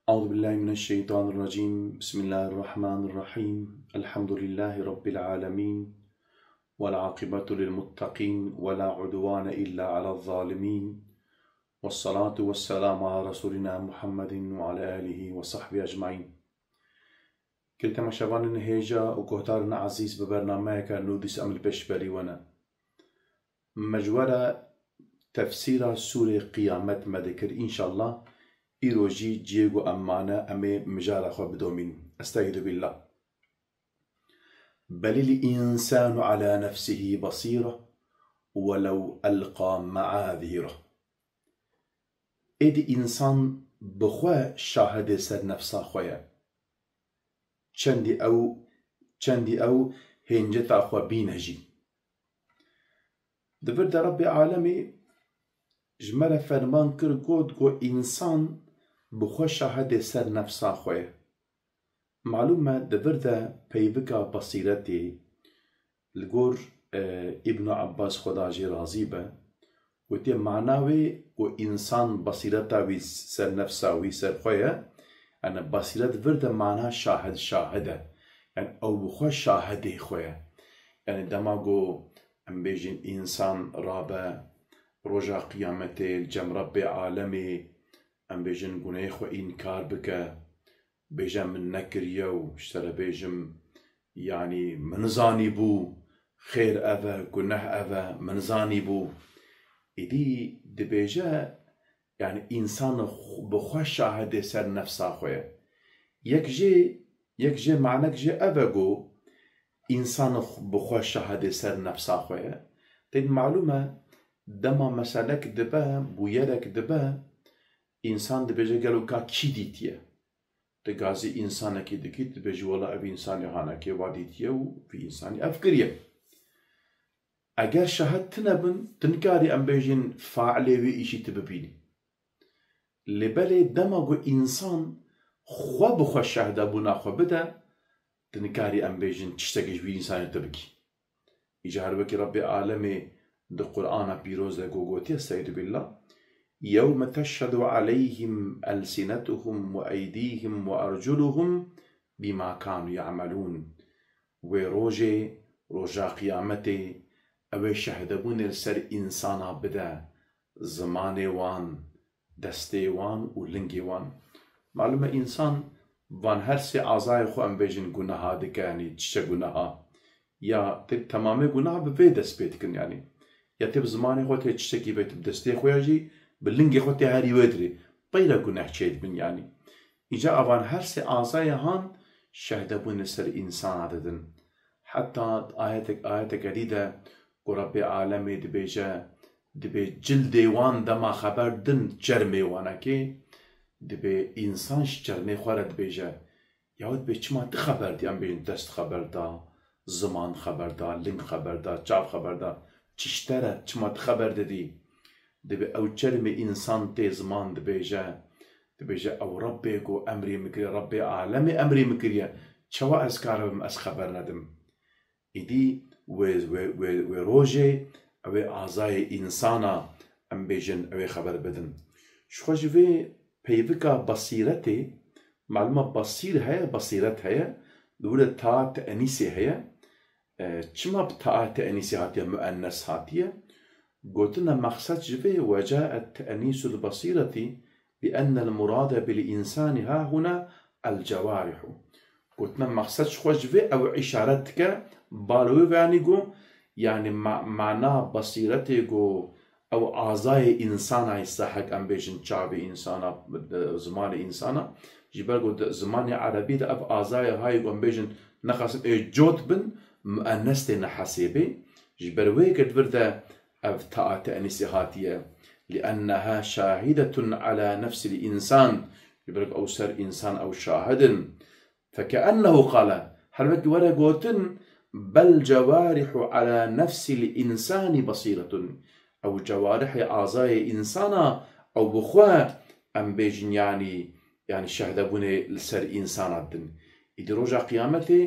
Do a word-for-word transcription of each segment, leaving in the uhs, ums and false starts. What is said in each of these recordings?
أعوذ بالله من الشيطان الرجيم. بسم الله الرحمن الرحيم. الحمد لله رب العالمين. والعاقبة للمتقين ولا عدوان إلا على الظالمين. والصلاة والسلام على رسولنا محمد وعلى آله وصحبه أجمعين. Gelî temaşevanên hêja û guhdarên ezîz, bi bernameyeke nû dîsa em li pêşberî we ne. Me ji we re tefsîra sûrê Qiyamet me dikir. Înşallah îro jî cihê ku em mane, em ê mijara xwe bidomîn. Estaizu billah. Belil insanu ala nefsihi basîra welew elqa meazîra. Êdî însan bi xwe şahidê ser nefsa xwe ye. Çendî ew, çendî ew hênceta xwe bîne jî. Di vir de Rebbê Alemê ji me re ferman kir, got, got, însan bi xwe şahidê ser nefsa xwe ye. Malûm e, di vir de peyvika basîretê li gor, e, Îbn Abbas, Xweda jê razî be, gotiye, mana wê ku însan basîreta wî ser nefsa wî ser xwe ye, yani basîret vir de mana şahid, şahid e. Yani ew bi xwe şahidê xwe ye. Yani dema ku em bêjin însan rabe roja qiyametê li cem Rebbê alemê, em bêjin gunehê xwe înkar bike, bêje min nekiriye û ji te re bêjim, yanî min zanîbû, xêr ev e, guneh ev e, min zanîbû. Êdî dibêje, yanî însan xw-, bi xwe şahidê ser nefsa xwe ye. Yek jê, yek jê manek jê ev e ku însan xw-, bi xwe şahidê ser nefsa xwe ye. Tên malûm e, dema meselek dibe, bûyerek dibe, însan dibêje gelo ka kî dîtiye? Tu gazî însanekî dikî, tu dibêjî, wela ev însanê hanekê wa dîtiye û vî însanî ev kiriye. Eger şahid tune bin, tu nikarî em bêjin failê wî îşî tu bibînî. Lê belê dema ku însan xwe bi xwe şahdebûna xwe bide, tu nikarî em bêjin tiştekî ji wî însanê tu bikî. Îcar wekî Rebbê alemê di Qur'ana pîroz de ku gotiye, Estaizu billah, "Yewme teşhedu aleyhim elsinetuhum we eydîhim we erculuhum bîma kanu ye'melûn." Wê rojê, roja qiyametê, ew ê şehdebûnê li ser însana bide, zimanê wan, destê wan û lingê wan. Malûm e, însan van her sê azayê xwe, em bêjin, guneha dike, yanî çiçe guneha. Ya tê temamê guneha bi vê dest pê dikin, yanî. Ya tê bi zimanê xwe tê çiçekî bê, bi destê xwe ya jî bi lingê xwe tê herî wê dirê. Peyre guneh çêdibin, yanî. Îca avan her sê azayê han şehdebûnê ser însana didin. Heta ayetek, ayeteke dî de ku Rebbê alemê dibêje, dibê cildê wan dema xeber din çermê wanekê, dibê însan ji çermê xwe re dibêje, yaw dibê çima tu xeber dî, em bêjin dest xeber da, ziman xeber da, ling xeber da, çav xeber da, çi ji te re, çima tu xeber didî? Dibê ew çermê însan tê ziman dibêje, dibêje ew Rebbê ku emrê min kiriye, Rebbê alemê emrê min kiriye, çawa ez karibim ez xeber nedim? Îdî wê, wê, wê, wê rojê ew ê azayê însana, em bêjin, ew ê xeber bidin. Ji xwe ji vê peyvika basîretê, malûm e basîr heye, basîret heye, li wir de ta tenîsê heye. E, çima bi ta tenîsê hatiye, muennes hatiye? Gotine mexsed ji vê, "Ve caet tenîsul basîretî bi ennel murade bil însani hahuna el cewarihu." Gotine mexsed ji xwe ji vê ew îşaret dike, bal wê ve, yanî ku, yanî ma-, mana basîretê ku ew azayê însana îsahek, em bêjin çavê însana, zimanê însana, ji ber ku di zimanê erebî de ev azayê hayê ku em bêjin nexasin ê cot bin, muennes têne hesêbê. Ji ber wê yekê di vir de ev ta tenîsê hatiye. Li enneha şahidetun ala nefsil însan. Ji ber ku ew ser însan ew şahid in. Fekeennehu qale, her wekî were gotin, bel cewarihu ala nefsil însani basîretun. Ew cewarihê, azayê însana, ew bi xwe, em bêjin, yanî, yanî şehdebûnê li ser însana didin. Îdî roja qiyametê,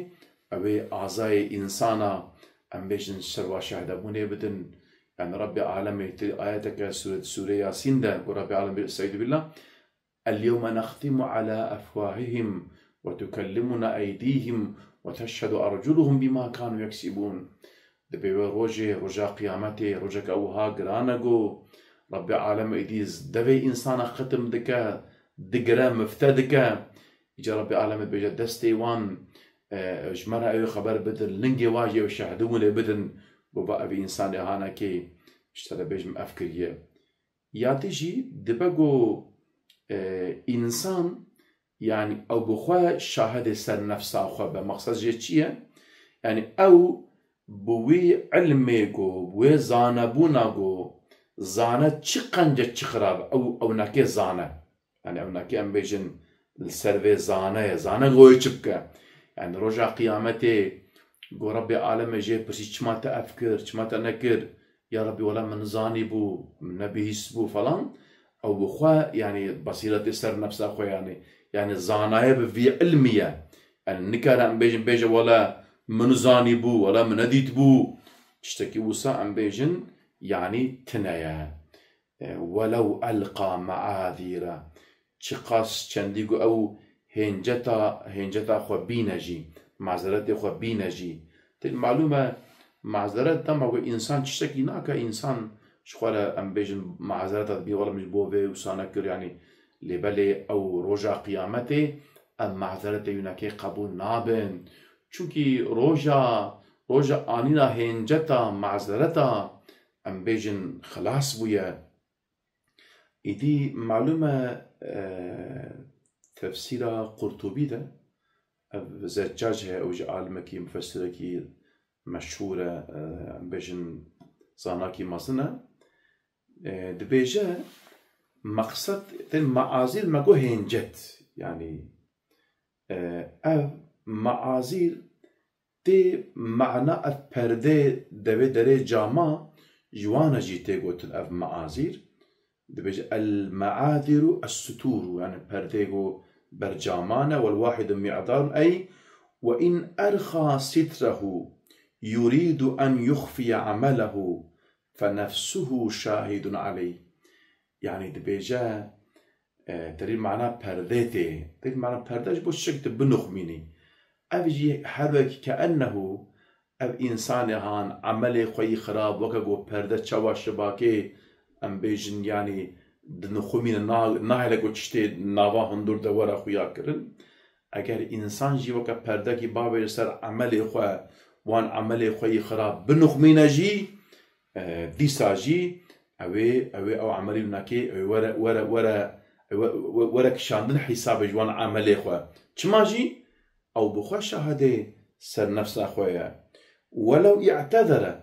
ew ê azayê însana, em bêjin, ser wa şehdebûnê bidin. Yanî Rebbê alemê, ti ayeteke sûre, sûrê Yasîn de, ku Rebbê alemê, Estaizu billah, اليوم نختم على أفواههم وتكلمنا أيديهم وتشهد أرجلهم بما كانوا يكسبون. Dibê wê rojê, roja qiyametê, rojeke wiha giran e ku Rebbê alem êdî devê însana xitim dike, digire, mifte dike. Îca Rebbê alem dibêje destê wan, e, ji me re ew xeber bidin, lingê wan jî ew şehidibûnê bidin, ku va ev însanê hanekê, ji te re bêjim ev kiriye. Ya dî jî dibe ku, e, însan, yanî ew bi xwe şahidê ser nefsa xwe be. Maqsed jê çi ye? Yanî ew bi wî ilmê ku, bi wê zanebûna ku, zane çi qenc e, çi xirab e, ew, ew nake zane. Yanî ew nake em bêjin li ser vê zane ye. Zane ku wê çi bike. Yanî roja qiyametê ku Rebbê alemê jê pirsî çima te ev kir, çima te nekir? Ya Rebbî, wela min zanîbû, min nebihîstbû falan. Ew bi xwe, yanî basîretê ser nefsa xwe, yanî, yanî zanaye bi vî ilmî ye. Yanî nikare em bêjin, bêje, wela min zanîbû, wela min nedîtbû. Tiştekî wisa em bêjin, yanî tine ye. E, welew elqa meazîra. Çiqas çendî ku ew hênceta, hênceta xwe bîne jî, mazeretê xwe bîne jî. Tê malûm e, mazeret dema ku însan tiştekî nake, însan ji xwe re, em bêjin, mazereta dibî, wela min ji bo vê wisa nekir, yanî lê belê ew roja qiyametê em mazeretê wî nake qebûl nabin. Çunkî roja, roja anîna hênceta, mazereta, em bêjin, xilas bûye. Îdî malûm e, e, tefsîra Qurtubî de, ev Zeccac heye, ew jî alimekî, mufessirekî meşhûr e, e, em bêjin zanakî mezin e. E, dibêje, meqsed tên meazîr me got hêncet. Yanî, e, ev meazîr tê mana ev perdê devê derê cama ji wan e jî tê gotin ev meazîr. Dibêje, el meaziru es sutûru, yanî perdê ku ber caman e, wel wahidu mi'zarun, ey, we in erxa sitrehu yuridu en yuxfiye amelehu fe nefsuhu şahidun aleyh. Yanî dibêje, e, terî mana perdê tê. Terî mana perde ji bo çiçek tu binixmînî. Ev jî her wek ke ennehu, ev însanê han emelê xwe yî xirab, weke ku perde çawa şibakê, em bêjin, yanî dinixumîne, na-, nahêle ku tiştê nava hundur de were xuya kirin. Eger însan jî weke perdekî bavêje ser emelê xwe, wan emelê xwe yî xirab binixumîne jî, e, dîsa jî ew ê, ew ê ew emelî winakê, ew ê were, were, were, ew we-, we-, were kişandin hîsabê ji wan emelê xwe. Çima jî? Ew bi xwe şahidê ser nefsa xwe ye. Welew i'tezere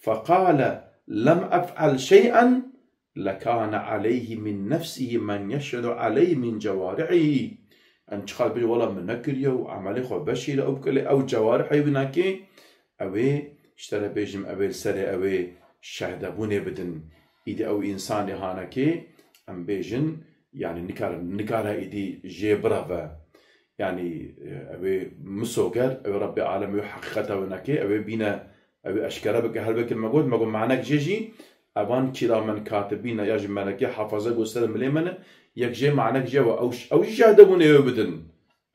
feqale lem ef'al şey'en lekane aleyhi min nefsihi men yeşhedu aleyhi min cewarihî. Em çiqas bêje, wela min nekiriye û emelê xwe beşîre ew bike, lê ew cewarihê wî nake, ew ê, ji te re bêjim, ew ê li serê ew ê şehdebûnê bidin. Îdî ew însanê hanekê, em bêjin, yanî nikare, nikare îdî jê bireve. Yanî, e, ew ê misoger, ew ê Rebbê alem, ew ê heqîqeta wê neke, ew ê bîne, ew ê eşkere bike, her wekî me got, me got manek jê jî, evan kiramen katibîn e, ya jî melekê hafaza got ser milê me ne, yek jê manek jê we, ew, ew jî şehdebûnê wê bidin.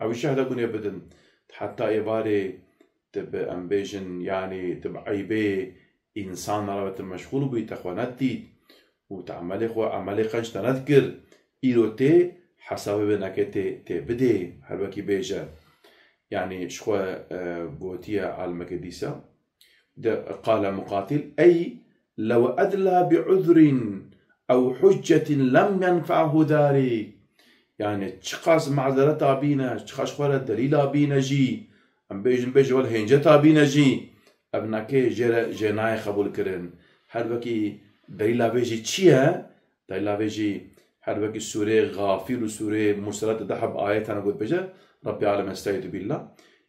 Ew jî şehdebûnê bidin. Heta êvarê tu bi, em bêjin, yanî tu bi eybê însan re tu meşxûl bûyî, te xwe nedît û tu emelê xwe, emelê qenc te nedikir, îro tê hesabê wê neke tê, tê bidê, her wekî bêje. Yanî ji xwe, e, gotiye alimeke dîsa. De, qale Muqatil, ey lew edla bi uzrin ew huccetin lem yenfe'hu zalik. Yanî çiqas mazereta bîne, çiqas xwe re delîla bîne jî, em bêjin, bêjin wele hênceta bîne jî, ev nake jê re, jê nayê qebûl kirin. Her wekî delîla vê jî çi ye? Delîla vê jî her wekî sûrê Xafîr û sûrê Murselat de heb ayetan got bêje, Rebbê alem, estaizu billah.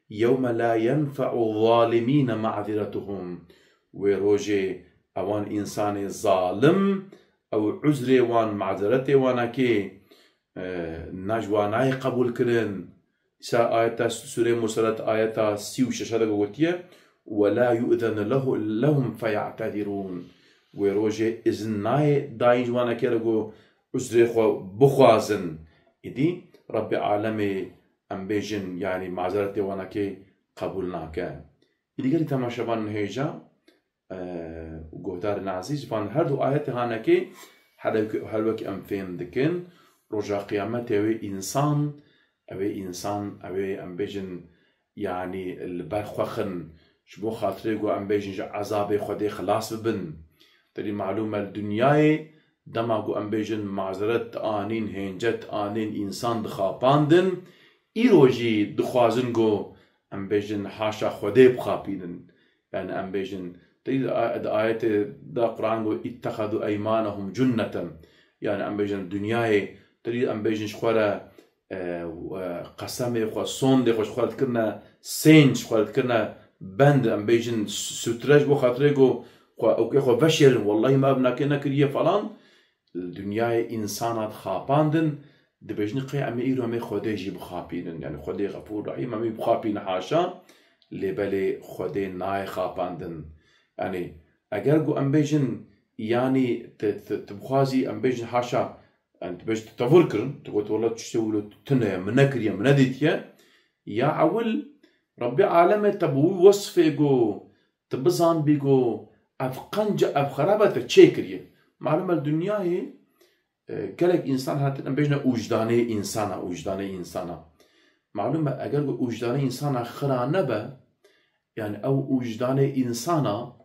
Yewme la yenfe'u zalimîne ma'ziretuhum. Wê rojê ewan însanê zalim, ew uzrê wan, mazeretê wan nake, e, na ji wan nayê qebûl kirin. Îsa ayeta Sûrê Murselat, ayeta sî û şeş de gotiye, "Ve la yu'zenu lehu-, lehum feya'tezirûn." Wê rojê izin nayê dayîn ji wan neke re ku uzrê xwe bixwazin. Êdî Rebbê alemê, em bêjin, yanî mazeretê wanakê qebûl nake. Êdî gelî temaşevanên hêja, e, û guhdarên ezîz, van her du ayetê hanekê, her wek, her wek em fêm dikin, roja qiyametê ew ê însan, ew ê însan, ew ê em bêjin, yanî li ber xwe xin, ji bo xatirê ku em bêjin ji ezabê Xwedê xilas bibin. Te dî malûm e, li dinyayê dema ku em bêjin mazeret anîn, hêncet anîn, însan dixapandin, îro jî dixwazin ku em bêjin haşa Xwedê bixapînin. Yani em bêjin, te dî di a-, di ayetê de Quran got, "İttehadu eymanehum cunneten." Yani em bêjin dinyayê, te dî em bêjin ji xwe re, e, e, qesemê xwe, sondê xwe ji xwe re dikirine sênc, ji xwe re dikirine bend, em bêjin s-, sutre ji bo xatirê ku xwe, ewkê xwe veşêrin, wellahî me ev nake nekiriye falan. Li dinyayê însana dixapandin, dibêjin qey em ê îro em ê Xwedê jî bixapînin. Yani Xwedê Xefûr Rehîm em ê bixapînin haşa, lê belê Xwedê nayê xapandin. Yani eger ku em bêjin, yanî tu, tu, tu bixwazî em bêjin haşa, yani tu bêjî tu tevir kirin, tu got wela tiştê wilo tune ye, min nekiriye, min nedîtiye. Ya ewil Rebbê alemê te bi wî wesfê ku tu bizanbî ku ev qenc e, ev xerab e, te çêkiriye. Malûm e, li dinyayê, e, gelek însan hatin, em bêjine ûcdanê însana, ûcdanê însana. Malûm e, eger ku ûcdanê însana xira nebe, yani ew ûcdanê însana,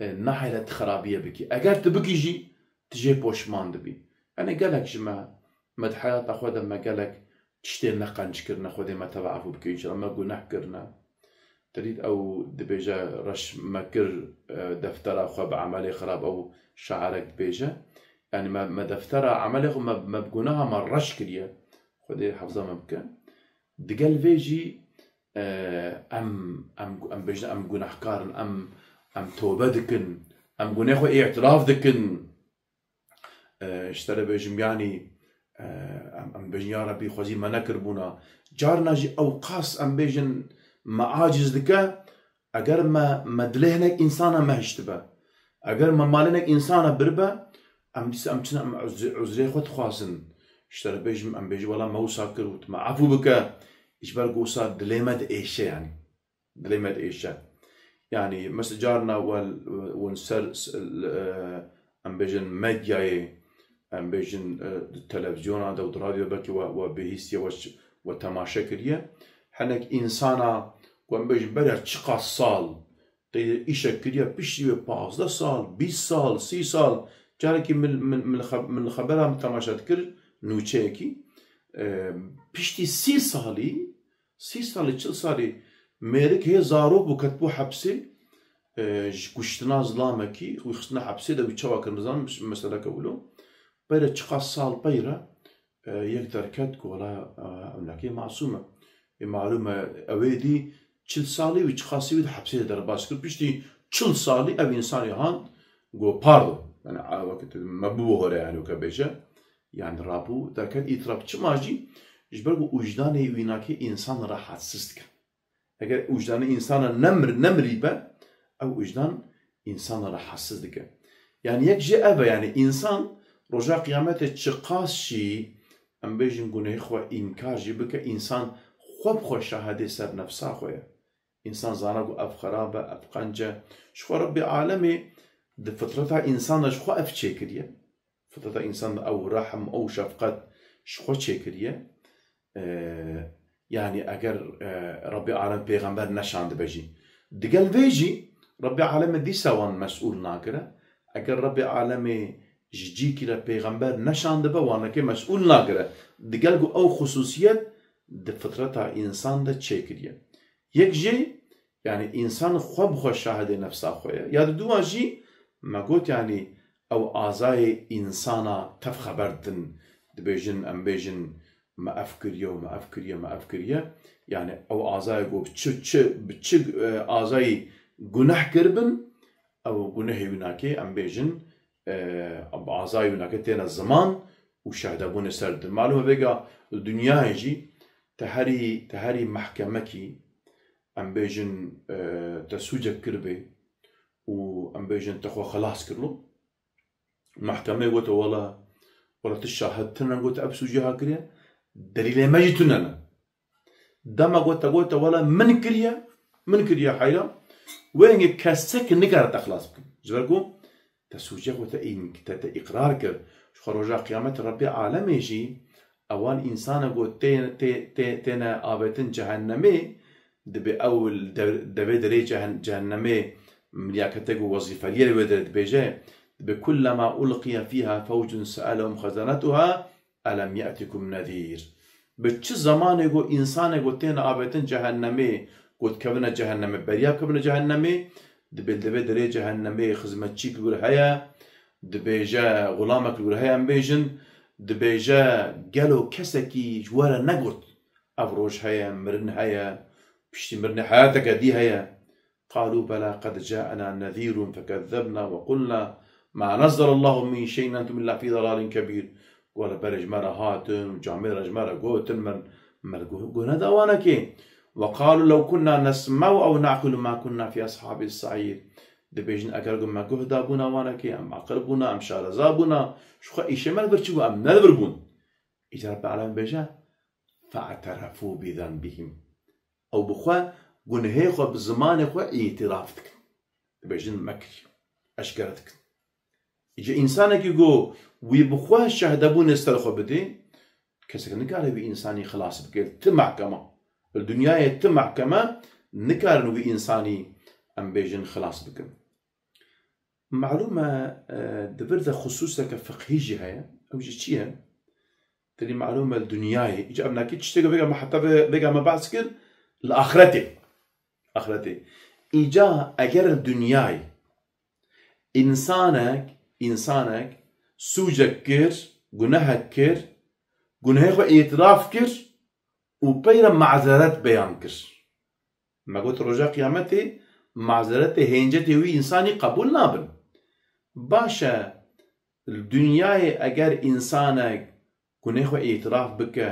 e, nahêle tu xerabiyê bikî. Eger tu bikî jî, tu jê poşman dibî. Yani gelek ji me, me di heyata xwe de me gelek tiştê neqenc kirine, Xwedê me teva efû bike, înşallah me guneh kirine. Te dît ew dibêje, reş me kir, e, deftera xwe bi emelê xirab, ew şairek dibêje. Yani me, me deftera emelê xwe me, me bi guneha me reş kiriye. Xwedê hefza me bike. Digel vê jî, e, em, em, em bêjin em gunehkar in, em, em tobe dikin, em gunê xwe îtiraf dikin. E, ji te re bêjim, yanî, e, em, em bêjin, ya Rebî, xwezî me nekiribûna. Carna jî ew qas em bêjin me aciz dike, eger me, me dilê hinek însana me hiştibe, eger me malê hinek însana biribe, em dîsa em çin em uzrê, uzrê xwe dixwazin. Ji te re bêjim, em bêjin, wela me wisa kir û tu me efû bike, ji ber ku wisa dilê me diêşe, yanî. Dilê me diêşe. Yanî, mesela carna wel, wen ser, s-, l-, e, em bêjin medyayê, em bêjin, e, di televizyona de û di radyo belkî we, we bihîstiye, we ş-, we temaşe kiriye. Hinek însana, ku em bêjin beriya çiqas sal, te îşek kiriye, piştî wê pazdeh sal, bîst sal, sî sal, carekî min, min, min xeb-, min xebera min temaşe dikir, nûçeyekî, e, piştî sî salî, sî salî, çil salî mêrik hê zarok bû ketbû hepsê, e, ji kuştina zilamekî, wî xistina hepsê de wî çawa kirin, nizanim, meseleke wilo. Peyre çiqas sal peyre, e, yek derket ku wela, e, ewnekê masûm e. Ê malûm e, ew ê dî çil salî wî çiqasî wî di hepsê de derbas kir. Piştî çil salî ev însanî han go pardon. Yani, a, wekî tu me bibihore, yani, weke bêje. Yani, rabû derket îtiraf. Çima jî? Ji ber ku wijdanê wînakê însan rahatsiz dike. Eger wijdanê însana nemir-, nemirîbe, ew wijdan însana rahatsiz dike. Yani yek jê ev e, yani însan roja qiyametê çiqas jî, em bêjin, gunehê xwe înkar jî bike, însan xwe bi xwe şahidê ser nefsa xwe ye. Însan zana ku ev xerab e, ev qenc e. Ji xwe Rebbê alemê di fitreta însan de ji xwe ev çêkiriye. Fitreta însan de ew rehm, ew şefqet ji xwe çêkiriye. E, yanî eger, e, Rebbê alem pêxember neşandibe jî. Digel vê jî Rebbê alemê dîsa wan mesûl nagire. Eger Rebbê alemê ji cîkî re pêxember neşandibe, wanekê mesûl nagire. Digel ku ew xusûsiyet di fitreta însan de çêkiriye. Yek jê, yanî însan xwe bi xwe şahidê nefsa xwe ye. Ya di dûa jî me got, yanî ew azayê însana tev xeber didin. Dibêjin, em bêjin, me ev kiriye û me ev kiriye, me ev kiriye. Yanî ew azayê ku bi çi, çi, bi çi, e, azayî guneh kiribin, ew gunehê wî nake, em bêjin, e, bi azayê wî nake têne ziman û şehdebûnê ser didin. Malûm e vêga li dinyayê jî te herî, te herî mehkemekî, em bêjin, e, te sûcek kiribê û em bêjin te xwe xilas kiribû. Mehkemeyê gote, wela, wela tu şahid tune, gote ev sûcê ha kiriye. Delîlê me jî tune ne. Dema ku te got, wela min kiriye, min kiriye heyra, wê hingê kesek nikare te xilas bikin. Ji ber ku te sûcê xwe te în-, te, te îqrar kir. Ji xwe roja qiyametê Rebbê alemê jî ewan însana ku tê-, tê-, tê-, têne avêtin cehennemê, dibê ew li dev-, devê derê cehen-, cehennemê milyakete ku wezîfeliyê li wê derê dibêje, dibê kullema ulqiye fîha fewcun se'elehum xezanetuha elem ye'tikum nezîr. Bi çi zemanê ku însanê ku têne avêtin cehennemê, ku dikevine cehennemê, beriya kevine cehennemê, dibê li devê derê cehennemê xizmetçîk li wir heye, dibêje, xulamek li wir heye, em bêjin, dibêje, gelo kesekî ji we re negot, ev roj heye, mirin heye, piştî mirinê heyateke dî heye? قالوا بلى قد جاءنا نذير فكذبنا وقلنا ما نزل الله من شيء إن أنتم إلا في ضلال كبير. Wele berê ji me re hatin û camêr re ji me re gotin, me, me guh, guh neda wanekê. وقالوا لو كنا نسمع أو نعقل ما كنا في أصحاب السعير. Dibêjin eger ku me guh dabûna wanekê, em aqil bûna, em şareza bûna, ji xwe îşê me li vir çi bû, em ne li vir bûn. Îcar bi alem bêje, فاعترفوا بذنبهم. Ew bi xwe gunehê xwe bi zimanê xwe îtiraf dikin. Dibêjin me kiriye. Eşkere dikin. Îca însanekî ku wî bi xwe şehdebûnê ser xwe bidê, kesek nikare wî însanî xilas bike. Ti mehkema. Li dinyayê ti mehkeme nikarin wî însanî, em bêjin, xilas bikin. Malûm e, e, di vir de xusûseke fiqhî jî heye. Ew jî çi ye? Tenê malûm e li dinyayê. Îca em nakî tiştê ku vêga me heta vê, vêga me behs kir, li axretê. Axretê. Îca eger li dinyayê însanek, însanek sûcek kir, gunehek kir, gunehê xwe îtiraf kir û pey re mazeret beyan kir. Me got roja qiyametê mazeretê, hêncetê wî însanî qebûl nabin. Baş e, li dinyayê eger însanek gunê xwe îtiraf bike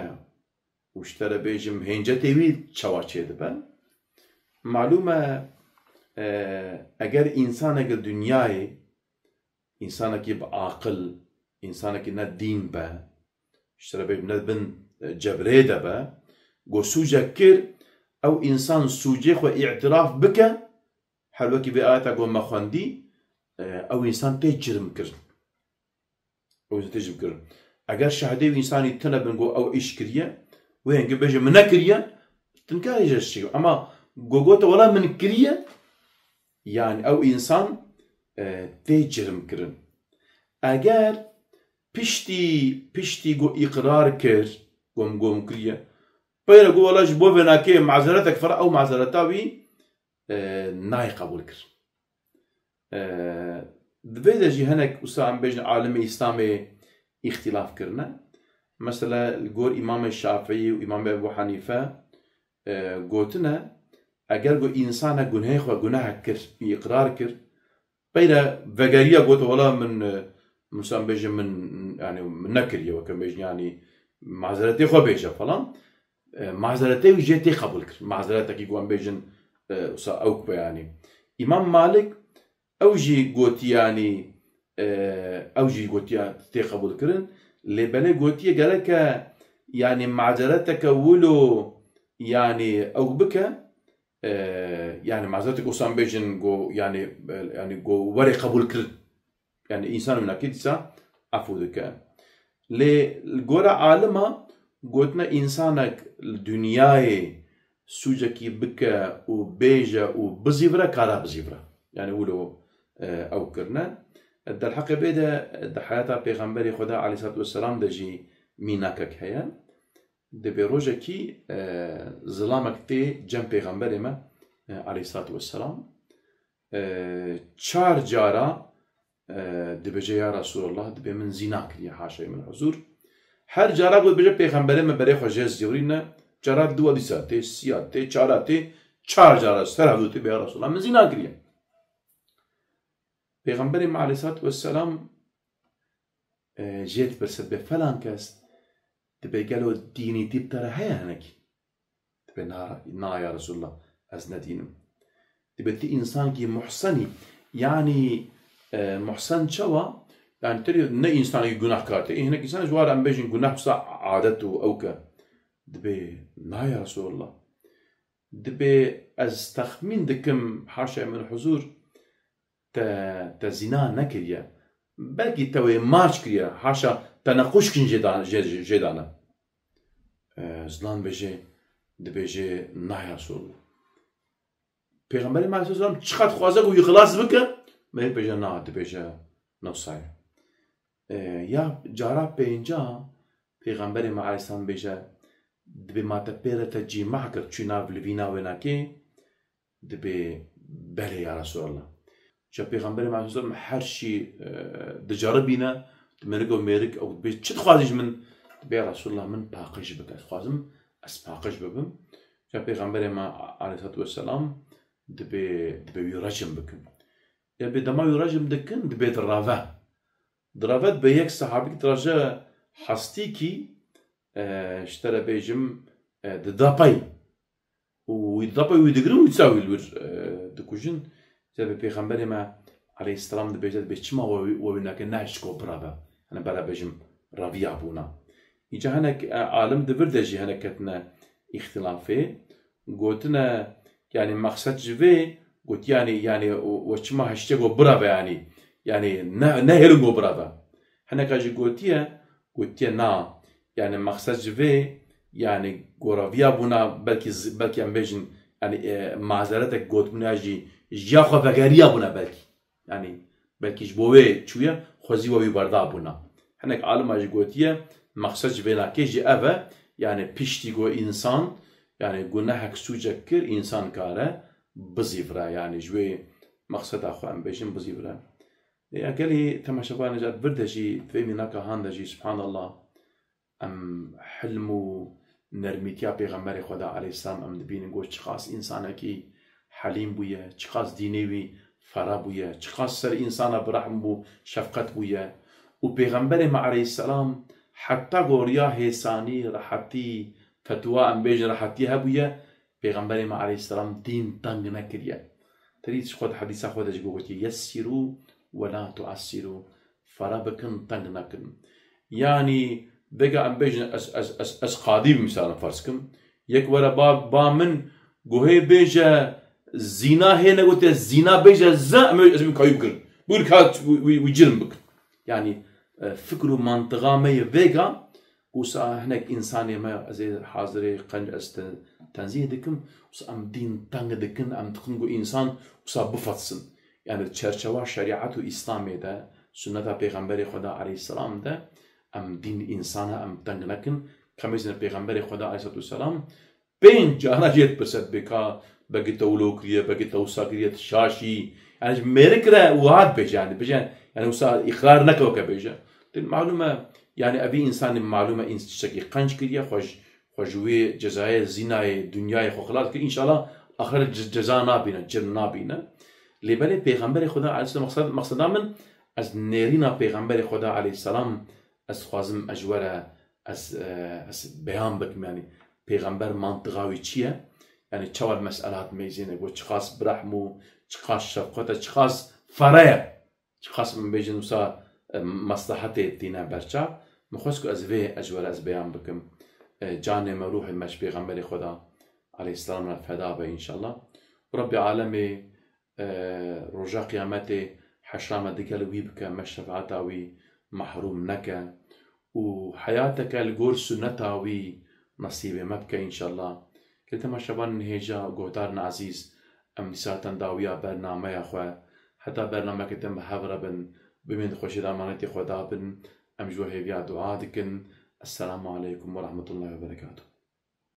û ji te re bêjim hêncetê wî çawa çêdibe? Malûm e, e, eger însanek li dinyayê, însanekî bi aqil, însanekî ne dîn be, ji te re bêjim ne bin, e, cebrê de be, ku sûcek kir, ew însan sûcê xwe îtiraf bike, her wekî vê ayeta ku me xwendî, e, ew însan tê cirm kirin. Ew însan tê cirm kirin. Eger şahdê wî însanî tune bin ku ew îş kiriye, wê hingê bêje min nekiriye, tu nikarî jê şikî. Ema ku gote wela min kiriye, yanî ew însan, e, tê cirm kirin. Eger piştî, piştî ku îqrar kir, ku min, ku min kiriye, peyre ku wela ji bo vênakê mazeretek fira, ew mazereta wî, e, nayê qebûl kir. E, di vê de jî hinek wisa em bêjin alimê Îslamê îxtîlaf kirine. Mesela li gor Îmamê Şafîî û Îmamê Ebû Henîfe, e, gotine, eger ku însanek gunehê xwe gunehek kir, îqrar kir, peyre vegeriya gote, wela min, e, wisa em bêjin min, yanî min nekiriye, weke em bêjin, yanî mazeretê xwe bêje falan. E, mazeretê wî jê tê qebûl kir. Mazeretekî ku em bêjin, e, wisa ewk be yanî. Îmam Malik ew jî gotiye yanî, e, ew jî gotiye tê qebûl kirin. Lê belê gotiye gereke yanî mazereteke wilo yanî ewk bike, e, yanî mazeretek wisa em bêjin ku yanî, e, yanî ku were qebûl kirin. Yanî însan wî nakî dîsa efû dike. Lê li gora alima gotine însanek li dinyayê sûcekî bike û bêje û bizîvire, kara bizîvire. Yanî wilo, e, ew kirine. Derheqê vê de di heyata Pêxemberê Xweda aleyhissalatu vesselam de jî mînakek heye. Dibê rojekî, e, zilamek tê cem Pêxemberê me, e, aleyhissalatu vesselam. E, çar cara, e, dibêje, ya Resulallah, dibê min zîna kiriye, haşa min huzur. Her cara ku dibêje Pêxemberê me berê xwe jê zîvirîne, cara duwa dîsa tê, siya tê, çara tê, çar cara ser hevdû tê, bê ya Resulallah, min zîna kiriye. Pêxemberê me aleyhissalatu vesselam, e, jê dipirse, dibê, falan kes, dibê gelo dînîtî bi te re heye hinekî? Dibê, na, na ya Resulallah, ez ne dîn im. Dibê ti însankî muhsen î, yanî, e, muhsen çawa? Yanî ti ne însanekî gunahkar tê. Hinek însan ji wan re em bêjin gunah wisa adet û ewk e. Dibê, na ya Resulallah. Dibê ez texmîn dikim, haşa min huzur, te, te zîna nekiriye. Belkî te wê maç kiriye, haşa te neqûş kin jê da-, jê, jê, jê dane. E, zilam bêje, dibêje, na ya Resulallah. Pêxemberê me aleyhisselam çiqas dixwaze ku wî xilas bike, me bêje na, dibêje, no say. E, ya cara pênca Pêxemberê me aleyhisselam bêje, dibê ma te pê re te cîmah kir, çû nav livîna wênakê, dibê belê ya Resulallah. Ca Pêxemberê me aleyhisselam her şî, e, diceribîne, di mêrik û mêrik ew dibê çi dixwazî ji min? Dibê ya Resulallah min paqij bike, dixwazim ez paqij bibim. Ca Pêxemberê me aleyhisselatu vesselam dibê, dibê wî recim bikin. Ya bê dema wî recim dikin, dibê dirave. Dirave dibê yek sehabîk diraje hastîkî, e, ji te re bêjim, e, dida pey. Û wî dida pey wî digirin, wî disa wî li wir, e, dikujin. Dibê Pêxemberê me aleyhisselam dibêje, dibê çima we, we wî nake, ne ji ku birave. Hani bera bêjim, raviya bûna. Îca hinek, e, alim di vir de jî hinek ketine îxtilafê. Gotine, yanî mexsed ji vê, got, yanî, yanî we çima hiştiye ku birave, yanî, yanî ne, nehêlin ku birave. Hineka jî gotiye, gotiye na, yanî mexsed ji vê, yanî ku raviya bûna, belkî z-, belkî em bêjin, yanî, e, mazeretek gotbûna jî, ji ya xwe vegeriya bûna belkî. Yanî belkî ji bo wê çûye, xwezî we wî berda bûna. Hinek alima jî gotiye, mexsed ji vê nakê jî ev e, yanî piştî ku însan, yanî gunehek sûcek kir, însan kare bizîvire, yanî ji wê mexseda xwe em bêjin bizîvire. Ya gelî temaşevanê ca vir de jî, di vê mînaka han de jî, subhanallah, em hilm û nermîtiya Pêxemberê Xweda aleyhisselam em dibînin, ku çiqas însanekî helîm bûye, çiqas dînê wî fera bûye, çiqas ser însana bi rehm bû, şefqet bûye. Û Pêxemberê me aleyhisselam heta ku riya hêsanî, rehetî, fetwa, em bêjin rehetî hebûye, Pêxemberê me aleyhisselam dîn teng nekiriye. Terî ji xwe di hedîsa xwe de jî gotiye, "Yessîrû we la tuessîrû." Fera bikin, teng nekin. Yanî vêga em bêjin, ez, ez, ez, ez qadî bim, misalan, ferz kim. Yek were ba, ba min guhê bêje zîna, hê negotiye zîna, bêje ze, em ê, ez bim kayû bikirin. Bûr ka wî, wî, wî cirm bikin. Yanî, e, fikr û mantiqa me yê vêga, wisa hinek însanê me, ez ê hazirê qenc ez te-, tenzîh dikim, wisa em dîn teng dikin, em dixin ku însan wisa bifetsin. Yanî di çerçewa şerîet û Îslamê de, sunneta Pêxemberê Xweda aleyhisselam de, em dîn însana em teng nekin, ka em bêjin Pêxemberê Xweda aleyhisselatu vesselam pênc cara jê dipirse, dibê ka belkî te wilo kiriye, belkî te wisa kiriye, tu şaş î. Yanî ji mêrik re wiha dibêje, yanî dibêje, yanî wisa îqrar neke weke bêje. Din malûm e, yanî evî însanî malûm e, îns-, tiştekî qenc kiriye, xwe ji, xwe ji wê cezayê zînayê dinyayê xwe xilas kir. Înşallah axiret ce-, ceza nabîne, cirm nabîne. Lê belê Pêxemberê Xweda aleyhisselam, mexsed, mexseda min, ez nêrîna Pêxemberê Xweda aleyhisselam, ez dixwazim ez ji we re ez, e, ez beyan bikim, yanî Pêxember mantiqa wî çi ye? Yanî çawa li mesela hat meyzêne, ku çiqas bi rehm û çiqas şefqet e, çiqas fere ye, çiqas min bêjin wisa, e, meslehetê tîne berçav. Min xwest ku ez vê ez ji we re ez beyan bikim. E, canê me, ruhê me ji Pêxemberê Xweda aleyhisselam re feda be înşallah. Û Rebbê alemê e, roja qiyametê heşra me digel wî bike, me şefaeta wî mehrûm neke û heyateke li gor sunneta wî nesîbê me bike înşallah. Gelî temaşevanên hêja, guhdarên ezîz, em dîsa tên dawiya bernameya xwe. Heta bernameyeke din bi hev re bin, bimînin di xweşî de emanetê Xweda bin, em ji we hêviya dua dikin. Esselamu aleykum we rehmetullahi we berekatuh.